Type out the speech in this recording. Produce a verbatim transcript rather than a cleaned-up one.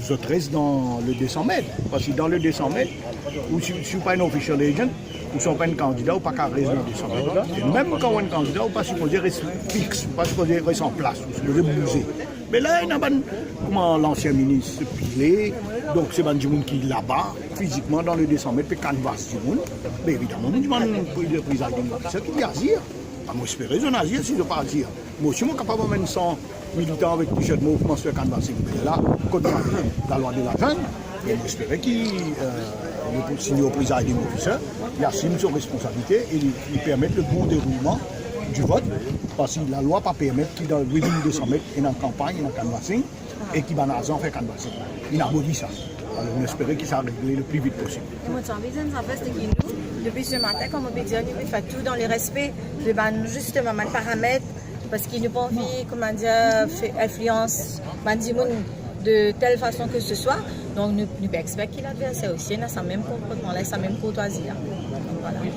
zot res dan le de san met. Parski dan le de san met, ou si, si ou pa enn official agent, ou si ou pa enn kandida, ou pa kav res dan de san met. E mem kan ou enn kandida, ou pa sipoze res fix, ou pa sipoze res an plas, ou sipoze bouze. Me la, ena bann, kouma lansien minis Pillay, donk se bann dimoun ki laba, fizikman dan le de san met, pe kanvas dimoun. Me evidaman, nou dimann pri-, le presiding officer ki li azir. Mo espere zot inn azir, si zot pa azir, mo osi mo kapav amenn san militan avek T-shirt mo koumans fer canvassing. Me la, kot lalwa de la jungle, e mo espere ki, eh, le senior presiding officer, li asim so responsabilite e li, li permet le bon deroulman di vot, parski lalwa pa permet ki dan within de san met, ena kanpagn, ena canvassing, e ki bann azan fer canvassing. Li aboli sa. Alor, nou espere ki sa regle le pli vit posib. E mo ti anvi dir enn zafer, se ki nou, depi se matin, kouma mo pe dir, nou pe fer tou dan le respe de bann, zisteman, bann paramet, parski nou pa anvi, kouma dir, fer inflians bann dimoun de tel fason ke se swa. Donk, nou, nou pe expek ki ladverser osi ena sa mem konportman la, sa mem kourtwazi la. Donk, vwala.